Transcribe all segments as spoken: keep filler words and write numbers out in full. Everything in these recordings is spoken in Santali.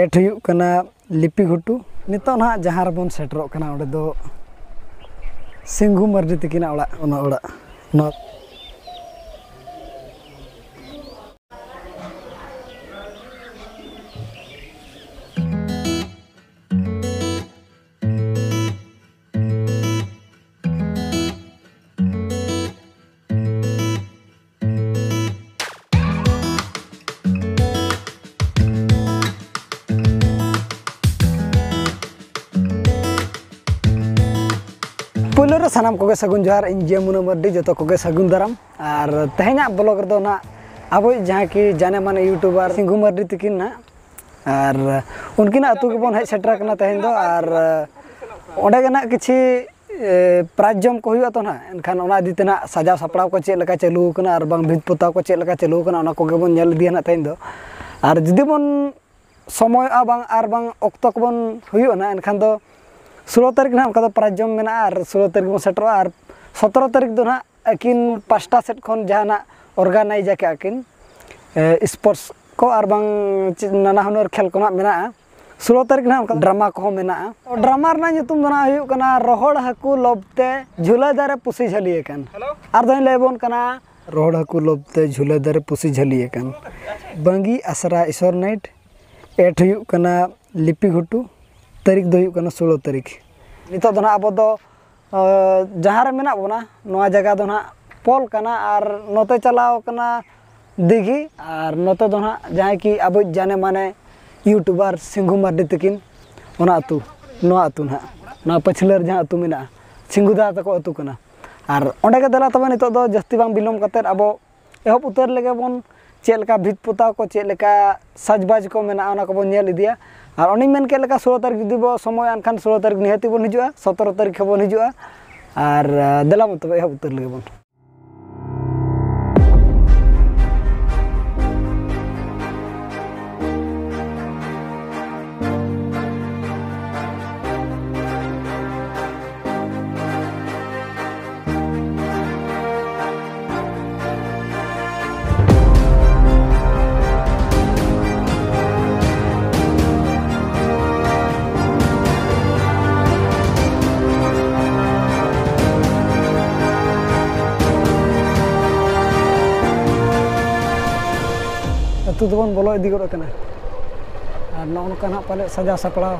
ᱮᱴ ᱦᱩᱭᱩᱜ ᱠᱟᱱᱟ ᱞᱤᱯᱤ ᱜᱷᱩᱴᱩ᱾ ᱱᱤᱛᱚᱜ ᱱᱟᱦᱟᱜ ᱡᱟᱦᱟᱸ ᱨᱮᱵᱚᱱ ᱥᱮᱴᱮᱨᱚᱜ ᱠᱟᱱᱟ, ᱚᱸᱰᱮ ᱫᱚ ᱥᱤᱝᱜᱩ ᱢᱟᱨᱰᱤ ᱛᱟᱹᱠᱤᱱᱟᱜ ᱚᱲᱟᱜ, ᱚᱱᱟ ᱚᱲᱟᱜ᱾ ᱱᱚᱣᱟ ᱯᱳᱭᱞᱳ ᱨᱮ ᱥᱟᱱᱟᱢ ᱠᱚᱜᱮ ᱥᱟᱹᱜᱩᱱ ᱡᱚᱦᱟᱨ, ᱤᱧ ᱡᱮ ᱢᱩᱱᱟ ᱢᱟᱨᱰᱤ, ᱡᱚᱛᱚ ᱠᱚᱜᱮ ᱥᱟᱹᱜᱩᱱ ᱫᱟᱨᱟᱢ᱾ ᱟᱨ ᱛᱮᱦᱮᱧᱟᱜ ᱵᱞᱚᱜ ᱨᱮᱫᱚ ᱱᱟᱜ ᱟᱵᱚᱭᱤᱡ ᱡᱟᱦᱟᱸ ᱠᱤ ᱡᱟᱱᱮ ᱢᱟᱱᱮ ᱭᱩᱴᱩᱵᱟᱨ ᱥᱤᱝᱜᱩ ᱢᱟᱨᱰᱤ ᱛᱟᱹᱠᱤᱱ ᱱᱟᱜ, ᱟᱨ ᱩᱱᱠᱤᱱᱟᱜ ᱟᱹᱛᱩ ᱜᱮᱵᱚᱱ ᱦᱮᱡ ᱥᱮᱴᱮᱨ ᱟᱠᱟᱱᱟ ᱛᱮᱦᱮᱧ ᱫᱚ᱾ ᱟᱨ ᱚᱸᱰᱮ ᱜᱮ ᱱᱟᱜ ᱠᱤᱪᱷᱤ ᱯᱨᱟᱭᱤᱡᱽ ᱡᱚᱢ ᱠᱚ ᱦᱩᱭᱩᱜᱼᱟ ᱛᱚ ᱱᱟᱜ, ᱮᱱᱠᱷᱟᱱ ᱚᱱᱟ ᱤᱫᱤ ᱛᱮ ᱱᱟᱜ ᱥᱟᱡᱟᱣ ᱥᱟᱯᱲᱟᱣ ᱠᱚ ᱪᱮᱫ ᱞᱮᱠᱟ ᱪᱟᱹᱞᱩ ᱟᱠᱟᱱᱟ ᱟᱨ ᱵᱟᱝ ᱵᱷᱤᱛ ᱯᱚᱛᱟᱣ ᱠᱚ ᱪᱮᱫ ᱞᱮᱠᱟ ᱪᱟᱹᱞᱩ ᱟᱠᱟᱱᱟ, ᱚᱱᱟ ᱠᱚᱜᱮ ᱵᱚᱱ ᱧᱮᱞ ᱤᱫᱤᱭᱟ ᱱᱟᱜ ᱛᱮᱦᱮᱧ ᱫᱚ᱾ ᱟᱨ ᱡᱩᱫᱤ ᱵᱚᱱ ᱥᱚᱢᱚᱭᱚᱜᱼᱟ ᱵᱟᱝ ᱟᱨ ᱵᱟᱝ ᱚᱠᱛᱚ ᱠᱚᱵᱚᱱ ᱦᱩᱭᱩᱜᱼᱟ ᱱᱟᱜ, ᱮᱱᱠᱷᱟᱱ ᱫᱚ ᱥᱳᱞᱳ ᱛᱟᱹᱨᱤᱠᱷ ᱱᱟᱜ ᱚᱱᱠᱟ ᱫᱚ ᱯᱨᱟᱭᱤᱡᱽ ᱡᱚᱢ ᱢᱮᱱᱟᱜᱼᱟ ᱟᱨ ᱥᱳᱞᱳ ᱛᱟᱹᱨᱤᱠᱷ ᱵᱚᱱ ᱥᱮᱴᱮᱨᱚᱜᱼᱟ᱾ ᱟᱨ ᱥᱚᱛᱨᱚ ᱛᱟᱹᱨᱤᱠᱷ ᱫᱚ ᱱᱟᱜ ᱟᱹᱠᱤᱱ ᱯᱟᱥᱴᱟ ᱥᱮᱫ ᱠᱷᱚᱱ ᱡᱟᱦᱟᱱᱟᱜ ᱚᱨᱜᱟᱱᱟᱭᱤᱡᱽ ᱟᱠᱟᱫ ᱠᱤᱱ ᱥᱯᱳᱨᱴᱥ ᱠᱚ ᱟᱨ ᱵᱟᱝ ᱪᱮᱫ ᱱᱟᱱᱟ ᱦᱩᱱᱟᱹᱨ ᱠᱷᱮᱞ ᱠᱚ ᱱᱟᱜ ᱢᱮᱱᱟᱜᱼᱟ᱾ ᱥᱳᱞᱳ ᱛᱟᱹᱨᱤᱠᱷ ᱱᱟᱜ ᱚᱱᱠᱟ ᱰᱨᱟᱢᱟ ᱠᱚᱦᱚᱸ ᱢᱮᱱᱟᱜᱼᱟ᱾ ᱰᱨᱟᱢᱟ ᱨᱮᱱᱟᱜ ᱧᱩᱛᱩᱢ ᱫᱚ ᱱᱟᱜ ᱦᱩᱭᱩᱜ ᱠᱟᱱᱟ ᱨᱚᱦᱚᱲ ᱦᱟᱹᱠᱩ ᱞᱚᱵ ᱛᱮ ᱡᱷᱩᱞᱟᱹ ᱫᱟᱨᱮ ᱯᱩᱥᱤ ᱡᱷᱟᱹᱞᱤ ᱟᱠᱟᱱ᱾ ᱟᱨ ᱫᱚᱧ ᱞᱟᱹᱭ ᱟᱵᱚᱱ ᱠᱟᱱᱟ, ᱨᱚᱦᱚᱲ ᱦᱟᱹᱠᱩ ᱞᱚᱵ ᱛᱮ ᱡᱷᱩᱞᱟᱹ ᱫᱟᱨᱮ ᱯᱩᱥᱤ ᱡᱷᱟᱹᱞᱤ ᱟᱠᱟᱱ᱾ ᱵᱟᱝᱜᱤ ᱟᱥᱨᱟ ᱤᱥᱚᱨ ᱱᱟᱭᱤᱴ, ᱮᱴ ᱦᱩᱭᱩᱜ ᱠᱟᱱᱟ ᱞᱤᱯᱤ ᱜᱷᱩᱴᱩ, ᱛᱟᱹᱨᱤᱠᱷ ᱫᱚ ᱦᱩᱭᱩᱜ ᱠᱟᱱᱟ ᱥᱳᱞᱳ ᱛᱟᱹᱨᱤᱠᱷ᱾ ᱱᱤᱛᱚᱜ ᱫᱚ ᱱᱟᱜ ᱟᱵᱚ ᱫᱚ ᱡᱟᱦᱟᱸ ᱨᱮ ᱢᱮᱱᱟᱜ ᱵᱚᱱᱟ, ᱱᱚᱣᱟ ᱡᱟᱭᱜᱟ ᱫᱚ ᱱᱟᱦᱟᱜ ᱯᱳᱞ ᱠᱟᱱᱟ ᱟᱨ ᱱᱚᱛᱮ ᱪᱟᱞᱟᱣ ᱠᱟᱱᱟ ᱫᱤᱜᱷᱤ᱾ ᱟᱨ ᱱᱚᱛᱮ ᱫᱚ ᱱᱟᱦᱟᱜ ᱡᱟᱦᱟᱸᱭ ᱠᱤ ᱟᱵᱚᱭᱤᱡ ᱡᱟᱱᱮ ᱢᱟᱱᱮ ᱭᱩᱴᱩᱵᱟᱨ ᱥᱤᱝᱜᱩ ᱢᱟᱨᱰᱤ ᱛᱟᱹᱠᱤᱱ, ᱚᱱᱟ ᱟᱹᱛᱩ, ᱱᱚᱣᱟ ᱟᱹᱛᱩ ᱱᱟᱦᱟᱜ, ᱱᱚᱣᱟ ᱯᱟᱹᱪᱷᱞᱟᱹ ᱨᱮ ᱡᱟᱦᱟᱸ ᱟᱹᱛᱩ ᱢᱮᱱᱟᱜᱼᱟ, ᱥᱤᱝᱜᱩ ᱫᱟᱫᱟ ᱛᱟᱠᱚ ᱟᱹᱛᱩ ᱠᱟᱱᱟ᱾ ᱟᱨ ᱚᱸᱰᱮ ᱜᱮ ᱫᱮᱞᱟ ᱛᱚᱵᱮ ᱱᱤᱛᱚᱜ ᱫᱚ ᱡᱟᱹᱥᱛᱤ ᱵᱟᱝ ᱵᱤᱞᱚᱢ ᱠᱟᱛᱮᱫ ᱟᱵᱚ ᱮᱦᱚᱵ ᱩᱛᱟᱹᱨ ᱞᱮᱜᱮ ᱵᱚᱱ᱾ ᱪᱮᱫ ᱞᱮᱠᱟ ᱵᱷᱤᱛ ᱯᱚᱛᱟᱣ ᱠᱚ, ᱪᱮᱫ ᱞᱮᱠᱟ ᱥᱟᱡᱽᱵᱟᱡᱽ ᱠᱚ ᱢᱮᱱᱟᱜᱼᱟ, ᱚᱱᱟ ᱠᱚᱵᱚᱱ ᱧᱮᱞ ᱤᱫᱤᱭᱟ᱾ ᱟᱨ ᱚᱱᱮᱧ ᱢᱮᱱ ᱠᱮᱫ ᱞᱮᱠᱟ, ᱥᱳᱞᱳ ᱛᱟᱹᱨᱤᱠᱷ ᱡᱩᱫᱤ ᱵᱚ ᱥᱚᱢᱚᱭᱟ, ᱮᱱᱠᱷᱟᱱ ᱥᱳᱞᱳ ᱛᱟᱹᱨᱤᱠᱷ ᱱᱤᱦᱟᱹᱛᱤ ᱵᱚᱱ ᱦᱤᱡᱩᱜᱼᱟ, ᱥᱚᱛᱨᱚ ᱛᱟᱹᱨᱤᱠᱷ ᱦᱚᱸᱵᱚᱱ ᱦᱤᱡᱩᱜᱼᱟ᱾ ᱟᱨ ᱫᱮᱞᱟ ᱢᱟ ᱛᱚᱵᱮ ᱮᱦᱚᱵ ᱩᱛᱟᱹᱨ ᱞᱮᱜᱮ ᱵᱚᱱ᱾ ᱫᱚᱵᱚᱱ ᱵᱚᱞᱚ ᱤᱫᱤ ᱜᱚᱫ ᱟᱠᱟᱱᱟ᱾ ᱟᱨ ᱱᱚᱜᱼᱚ ᱱᱚᱝᱠᱟ ᱱᱟᱜ ᱯᱟᱞᱮᱫ ᱥᱟᱡᱟᱣ ᱥᱟᱯᱲᱟᱣ᱾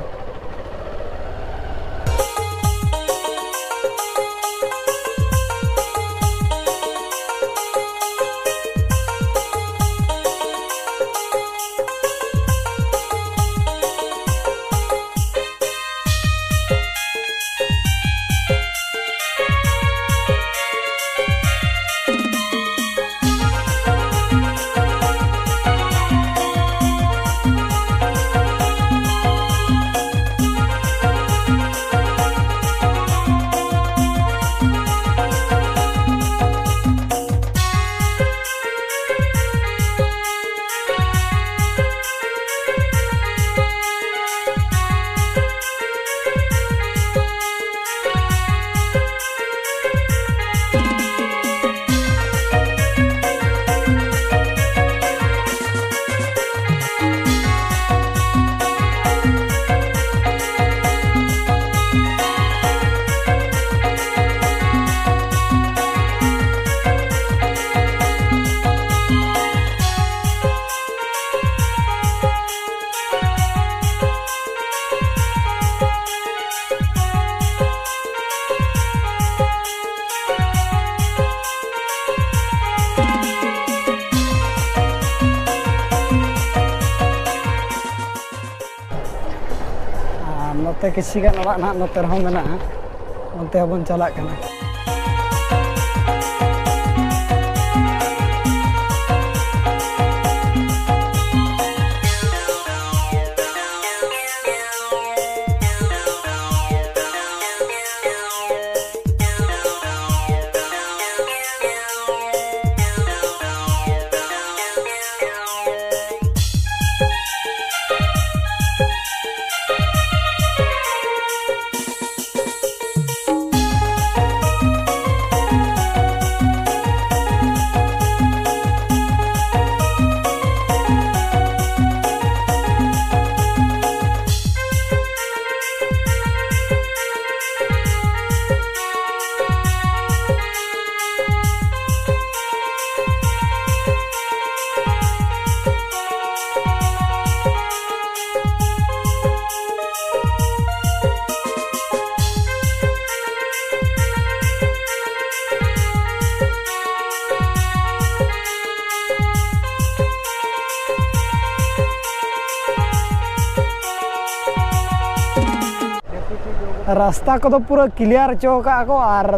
ᱟᱨ ᱱᱚᱛᱮ ᱠᱤᱪᱷᱤ ᱜᱟᱱ ᱚᱲᱟᱜ ᱱᱟᱦᱟᱜ ᱱᱚᱛᱮ ᱨᱮᱦᱚᱸ ᱢᱮᱱᱟᱜᱼᱟ, ᱚᱱᱛᱮ ᱦᱚᱸᱵᱚᱱ ᱪᱟᱞᱟᱜ ᱠᱟᱱᱟ᱾ ᱨᱟᱥᱛᱟ ᱠᱚᱫᱚ ᱯᱩᱨᱟᱹ ᱠᱞᱤᱭᱟᱨ ᱦᱚᱪᱚ ᱟᱠᱟᱫᱼᱟ ᱠᱚ, ᱟᱨ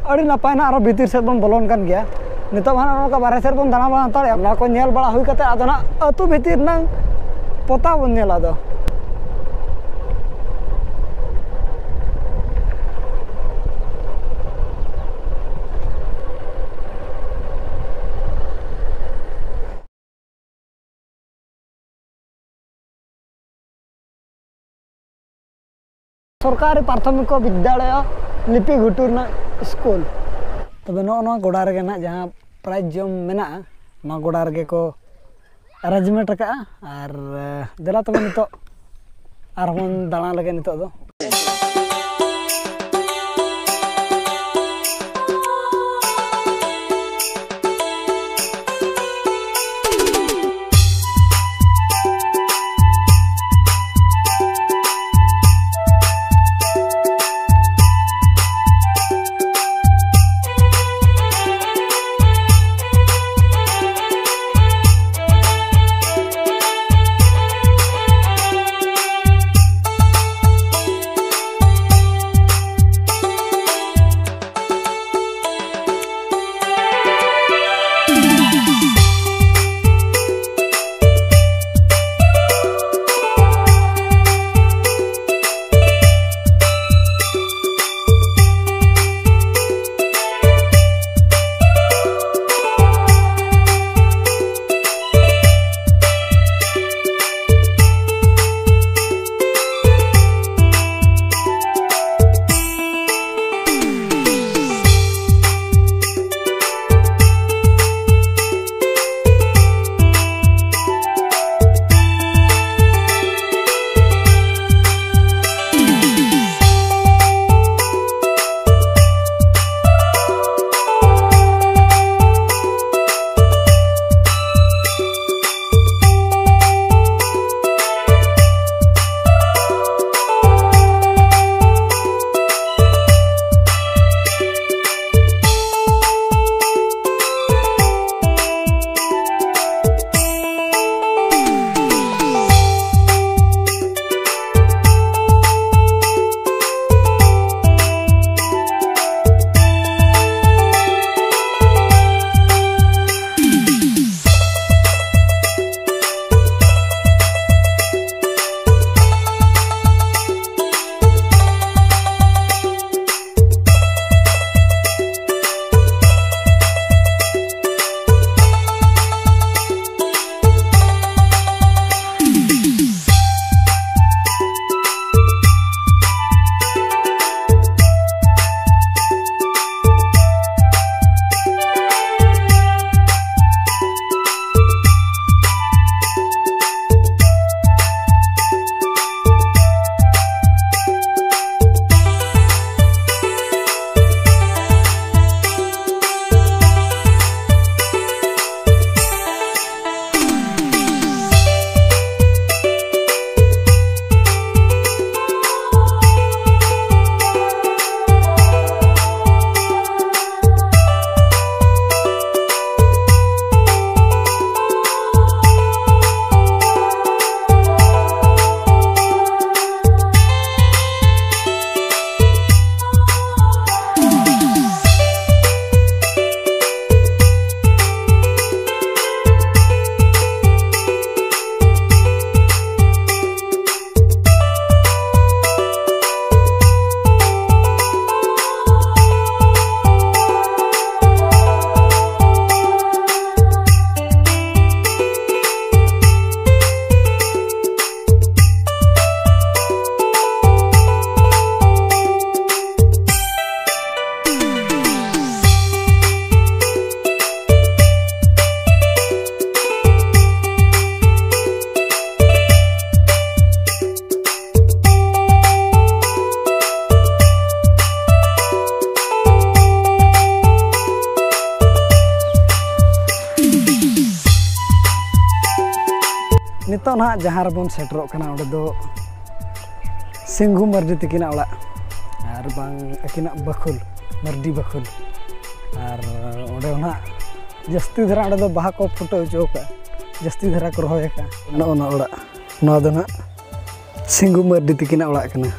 ᱟᱹᱰᱤ ᱱᱟᱯᱟᱭ ᱱᱟᱜ ᱟᱨᱦᱚᱸ ᱵᱷᱤᱛᱤᱨ ᱥᱮᱫ ᱵᱚᱱ ᱵᱚᱞᱚᱱ ᱠᱟᱱ ᱜᱮᱭᱟ᱾ ᱱᱤᱛᱚᱜ ᱢᱟ ᱱᱚᱜᱼᱚ ᱱᱚᱝᱠᱟ ᱵᱟᱨᱦᱮ ᱥᱮᱫ ᱵᱚᱱ ᱫᱟᱬᱟ ᱵᱟᱲᱟ ᱦᱟᱛᱟᱲᱮᱜᱼᱟ᱾ ᱚᱱᱟ ᱠᱚ ᱧᱮᱞ ᱵᱟᱲᱟ ᱦᱩᱭ ᱠᱟᱛᱮ ᱟᱫᱚ ᱱᱟᱜ ᱟᱹᱛᱩ ᱵᱷᱤᱛᱤᱨ ᱨᱮᱱᱟᱝ ᱯᱚᱛᱟᱣ ᱵᱚᱱ ᱧᱮᱞᱟ ᱟᱫᱚ᱾ ᱥᱚᱨᱠᱟᱨᱤ ᱯᱨᱟᱛᱷᱚᱢᱤᱠ ᱵᱤᱫᱽᱫᱟᱞᱚᱭ ᱞᱤᱯᱤ ᱜᱷᱩᱴᱩ ᱨᱮᱱᱟᱜ ᱥᱠᱩᱞ᱾ ᱛᱚᱵᱮ ᱱᱚᱜᱼᱚ ᱱᱚᱣᱟ ᱜᱚᱰᱟ ᱨᱮᱜᱮ ᱱᱟᱜ ᱡᱟᱦᱟᱸ ᱯᱨᱟᱭᱤᱡᱽ ᱡᱚᱢ ᱢᱮᱱᱟᱜᱼᱟ, ᱱᱚᱣᱟ ᱜᱚᱰᱟ ᱨᱮᱜᱮ ᱠᱚ ᱟᱨᱮᱧᱡᱽᱢᱮᱱᱴ ᱟᱠᱟᱫᱼᱟ᱾ ᱟᱨ ᱫᱮᱞᱟ ᱛᱚᱵᱮ ᱱᱤᱛᱚᱜ ᱟᱨᱦᱚᱸ ᱵᱚᱱ ᱫᱟᱬᱟ ᱞᱮᱜᱮ ᱱᱤᱛᱚᱜ ᱫᱚ᱾ ᱛᱚ ᱱᱟᱦᱟᱜ ᱡᱟᱦᱟᱸ ᱨᱮᱵᱚᱱ ᱥᱮᱴᱮᱨᱚᱜ ᱠᱟᱱᱟ, ᱚᱸᱰᱮ ᱫᱚ ᱥᱤᱝᱜᱩ ᱢᱟᱨᱰᱤ ᱛᱟᱹᱠᱤᱱᱟᱜ ᱚᱲᱟᱜ, ᱟᱨ ᱵᱟᱝ ᱟᱹᱠᱤᱱᱟᱜ ᱵᱟᱹᱠᱷᱩᱞ, ᱢᱟᱨᱰᱤ ᱵᱟᱹᱠᱷᱩᱞ᱾ ᱟᱨ ᱚᱸᱰᱮ ᱱᱟᱦᱟᱜ ᱡᱟᱹᱥᱛᱤ ᱫᱷᱟᱨᱟ ᱚᱸᱰᱮ ᱫᱚ ᱵᱟᱦᱟ ᱠᱚ ᱯᱷᱩᱴᱟᱹᱣ ᱦᱚᱪᱚ ᱟᱠᱟᱫᱼᱟ, ᱡᱟᱹᱥᱛᱤ ᱫᱷᱟᱨᱟ ᱠᱚ ᱨᱚᱦᱚᱭ ᱟᱠᱟᱫᱼᱟ᱾ ᱱᱚᱜᱼᱚ ᱱᱚᱣᱟ ᱚᱲᱟᱜ, ᱱᱚᱣᱟ ᱫᱚ ᱱᱟᱦᱟᱜ ᱥᱤᱝᱜᱩ ᱢᱟᱨᱰᱤ ᱛᱟᱹᱠᱤᱱᱟᱜ ᱚᱲᱟᱜ ᱠᱟᱱᱟ᱾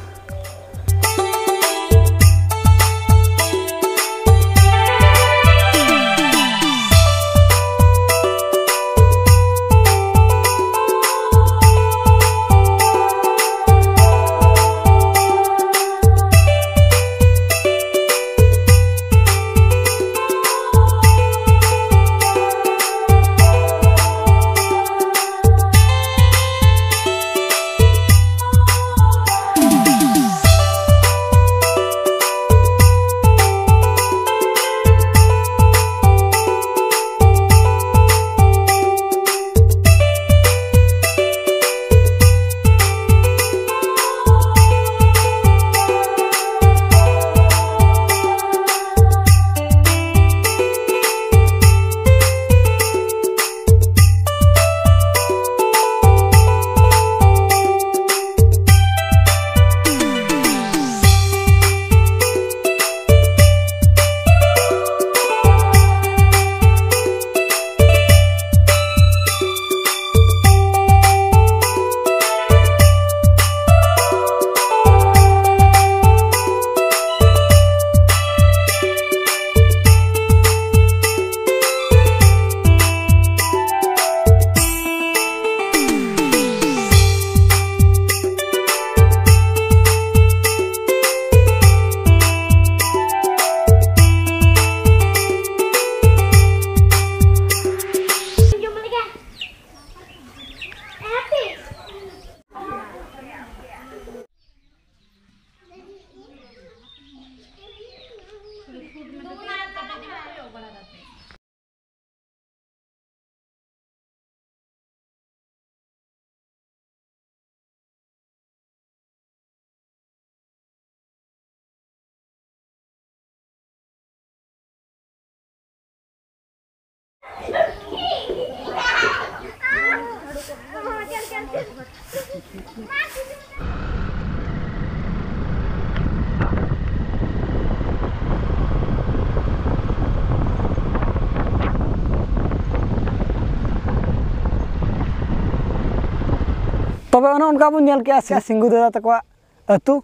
ᱛᱚᱵᱮ ᱚᱱᱮ ᱚᱱᱠᱟ ᱵᱚᱱ ᱧᱮᱞ ᱠᱮᱜᱼᱟ ᱥᱤ-, ᱥᱤᱝᱜᱩ ᱫᱟᱫᱟ ᱛᱟᱠᱚᱣᱟᱜ ᱟᱹᱛᱩ᱾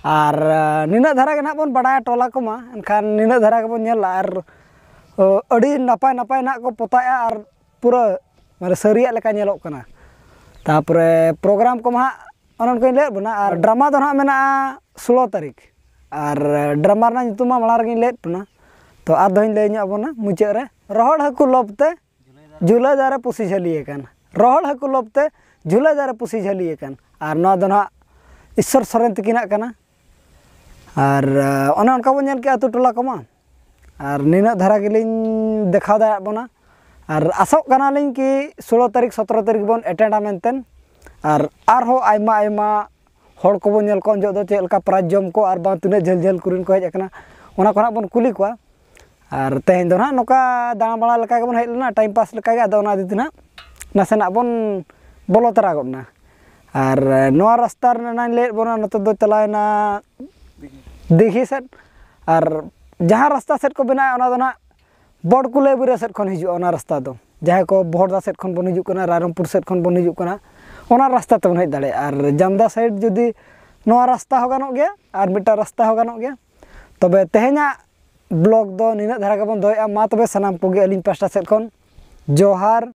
ᱟᱨ, ᱟᱸ, ᱱᱤᱱᱟᱹᱜ ᱫᱷᱟᱨᱟ ᱜᱮ ᱱᱟᱦᱟᱜ ᱵᱚᱱ ᱵᱟᱲᱟᱭᱟ ᱴᱚᱞᱟ ᱠᱚᱢᱟ, ᱮᱱᱠᱷᱟᱱ ᱱᱤᱱᱟᱹᱜ ᱫᱷᱟᱨᱟ ᱜᱮᱵᱚᱱ ᱧᱮᱞᱟ᱾ ᱟᱨ, ᱚ, ᱟᱹᱰᱤ ᱱᱟᱯᱟᱭ ᱱᱟᱯᱟᱭ ᱱᱟᱦᱟᱜ ᱠᱚ ᱯᱚᱛᱟᱣᱮᱜᱼᱟ ᱟᱨ ᱯᱩᱨᱟᱹ ᱢᱟᱱᱮ ᱥᱟᱹᱨᱤᱭᱟᱜ ᱞᱮᱠᱟ ᱧᱮᱞᱚᱜ ᱠᱟᱱᱟ᱾ ᱛᱟᱨᱯᱚᱨᱮ program ᱠᱚᱢᱟ ᱦᱟᱸᱜ ᱚᱱᱮ ᱚᱱᱠᱟᱧ ᱞᱟᱹᱭᱟᱫ ᱵᱚᱱᱟ, ᱟᱨ drama ᱫᱚ ᱱᱟᱦᱟᱜ ᱢᱮᱱᱟᱜᱼᱟ ᱥᱳᱞᱳ ᱛᱟᱹᱨᱤᱠᱷ, ᱟᱨ drama ᱨᱮᱱᱟᱜ ᱧᱩᱛᱩᱢ ᱢᱟ ᱢᱟᱲᱟᱝ ᱨᱮᱜᱮᱧ ᱞᱟᱹᱭᱟᱫ ᱵᱚᱱᱟ, ᱛᱚ ᱟᱨ ᱫᱚᱦᱚᱧ ᱞᱟᱹᱭ ᱧᱚᱜ ᱟᱵᱚᱱᱟ ᱢᱩᱪᱟᱹᱫ ᱨᱮ᱾ ᱨᱚᱦᱚᱲ ᱦᱟᱹᱠᱩ ᱞᱚᱵ ᱛᱮ ᱡᱷᱩᱞᱟᱹᱭ ᱫᱟᱨᱮ ᱯᱩᱥᱤ ᱡᱷᱟᱹᱞᱤ ᱟᱠᱟᱱ, ᱨᱚᱦᱚᱲ ᱦᱟᱹᱠᱩ ᱞᱚᱵ ᱛᱮ ᱡᱷᱩᱞᱟᱹᱭ ᱫᱟᱨᱮ ᱯᱩᱥᱤ ᱡᱷᱟᱹᱞᱤ ᱟᱠᱟᱱ, ᱟᱨ ᱱᱚᱣᱟ ᱫᱚ ᱱᱟᱦᱟᱜ ᱤᱥᱥᱚᱨ ᱥᱚᱨᱮᱱ ᱛᱤᱠᱤᱱᱟᱜ ᱠᱟᱱᱟ᱾ ᱟᱨ, ᱟᱸ, ᱚᱱᱮ ᱚᱱᱠᱟ ᱵᱚᱱ ᱧᱮᱞ ᱠᱮᱜᱼᱟ ᱟᱹᱛᱩ ᱴᱚᱞᱟ ᱠᱚᱢᱟ, ᱟᱨ ᱱᱤᱱᱟᱹᱜ ᱫᱷᱟᱨᱟ ᱜᱮᱞᱤᱧ ᱫᱮᱠᱷᱟᱣ ᱫᱟᱲᱮᱭᱟᱜ ᱵᱚᱱᱟ᱾ ᱟᱨ ᱟᱥᱚᱜ ᱠᱟᱱᱟᱞᱤᱧ ᱠᱤ ᱥᱳᱞᱳ ᱛᱟᱹᱨᱤᱠᱷ ᱥᱚᱛᱨᱚ ᱛᱟᱹᱨᱤᱠᱷ ᱵᱚᱱ ᱮᱴᱮᱱᱰᱟ ᱢᱮᱱᱛᱮ᱾ ᱟᱨ ᱟᱨᱦᱚᱸ ᱟᱭᱢᱟ ᱟᱭᱢᱟ ᱦᱚᱲ ᱠᱚᱵᱚᱱ ᱧᱮᱞ ᱠᱚᱣᱟ ᱩᱱ ᱡᱚᱦᱚᱜ ᱫᱚ ᱪᱮᱫ ᱞᱮᱠᱟ prize ᱡᱚᱢ ᱠᱚ ᱟᱨ ᱵᱟᱝ ᱛᱤᱱᱟᱹᱜ ᱡᱷᱟᱹᱞ ᱡᱷᱟᱹᱞ ᱠᱚᱨᱮᱱ ᱠᱚ ᱦᱮᱡ ᱟᱠᱟᱱᱟ, ᱚᱱᱟ ᱠᱚ ᱱᱟᱦᱟᱜ ᱵᱚᱱ ᱠᱩᱞᱤ ᱠᱚᱣᱟ᱾ ᱟᱨ ᱛᱮᱦᱮᱧ ᱫᱚ ᱱᱟᱦᱟᱜ ᱱᱚᱝᱠᱟ ᱫᱟᱬᱟ ᱵᱟᱲᱟ ᱞᱮᱠᱟ ᱜᱮᱵᱚᱱ ᱦᱮᱡ ᱞᱮᱱᱟ, time pass ᱞᱮᱠᱟ ᱜᱮ, ᱟᱫᱚ ᱚᱱᱟ ᱤᱫᱤ ᱛᱮ ᱱᱟᱦᱟᱜ ᱱᱟᱥᱮᱱᱟᱜ ᱵᱚᱱ ᱵᱚᱞᱚ ᱛᱚᱨᱟ ᱜᱚᱫ ᱮᱱᱟ᱾ ᱟᱨ ᱱᱚᱣᱟ ᱨᱟᱥᱛᱟ ᱨᱮᱱᱟᱜ ᱞᱟᱹᱭᱮᱫ ᱵᱚᱱᱟ, ᱱᱚᱛᱮ ᱫᱚ ᱪᱟᱞᱟᱣᱮᱱᱟ ᱫᱤᱜᱷᱤ ᱥᱮᱫ, ᱟᱨ ᱡᱟᱦᱟᱸ ᱨᱟᱥᱛᱟ ᱥᱮᱫ ᱠᱚ ᱵᱮᱱᱟᱣᱮᱫᱼᱟ, ᱚᱱᱟ ᱫᱚ ᱱᱟᱦᱟᱜ ᱵᱚᱲᱠᱩᱞᱟᱹᱭ ᱵᱩᱨᱩ ᱥᱮᱫ ᱠᱷᱚᱱ ᱦᱤᱡᱩᱜᱼᱟ ᱚᱱᱟ ᱨᱟᱥᱛᱟ ᱫᱚ᱾ ᱡᱟᱦᱟᱸᱭ ᱠᱚ ᱵᱚᱦᱚᱲᱫᱟ ᱥᱮᱫ ᱠᱷᱚᱱ ᱵᱚᱱ ᱦᱤᱡᱩᱜ ᱠᱟᱱᱟ, ᱨᱟᱭᱨᱚᱝᱯᱩᱨ ᱥᱮᱫ ᱠᱷᱚᱱ ᱵᱚᱱ ᱦᱤᱡᱩᱜ ᱠᱟᱱᱟ, ᱚᱱᱟ ᱨᱟᱥᱛᱟ ᱛᱮᱵᱚᱱ ᱦᱮᱡ ᱫᱟᱲᱮᱭᱟᱜᱼᱟ᱾ ᱟᱨ ᱡᱟᱢᱫᱟ side ᱡᱩᱫᱤ ᱱᱚᱣᱟ ᱨᱟᱥᱛᱟ ᱦᱚᱸ ᱜᱟᱱᱚᱜ ᱜᱮᱭᱟ, ᱟᱨ ᱢᱤᱫᱴᱟᱝ ᱨᱟᱥᱛᱟ ᱦᱚᱸ ᱜᱟᱱᱚᱜ ᱜᱮᱭᱟ᱾ ᱛᱚᱵᱮ ᱛᱮᱦᱮᱧᱟᱜ vlog ᱫᱚ ᱱᱤᱱᱟᱹᱜ ᱫᱷᱟᱨᱟ ᱜᱮᱵᱚᱱ ᱫᱚᱦᱚᱭᱮᱫᱼᱟ᱾ ᱢᱟ ᱛᱚᱵᱮ ᱥᱟᱱᱟᱢ ᱠᱚᱜᱮ ᱟᱹᱞᱤᱧ ᱯᱟᱥᱴᱟ ᱥᱮᱫ ᱠᱷᱚᱱ ᱡᱚᱦᱟᱨ,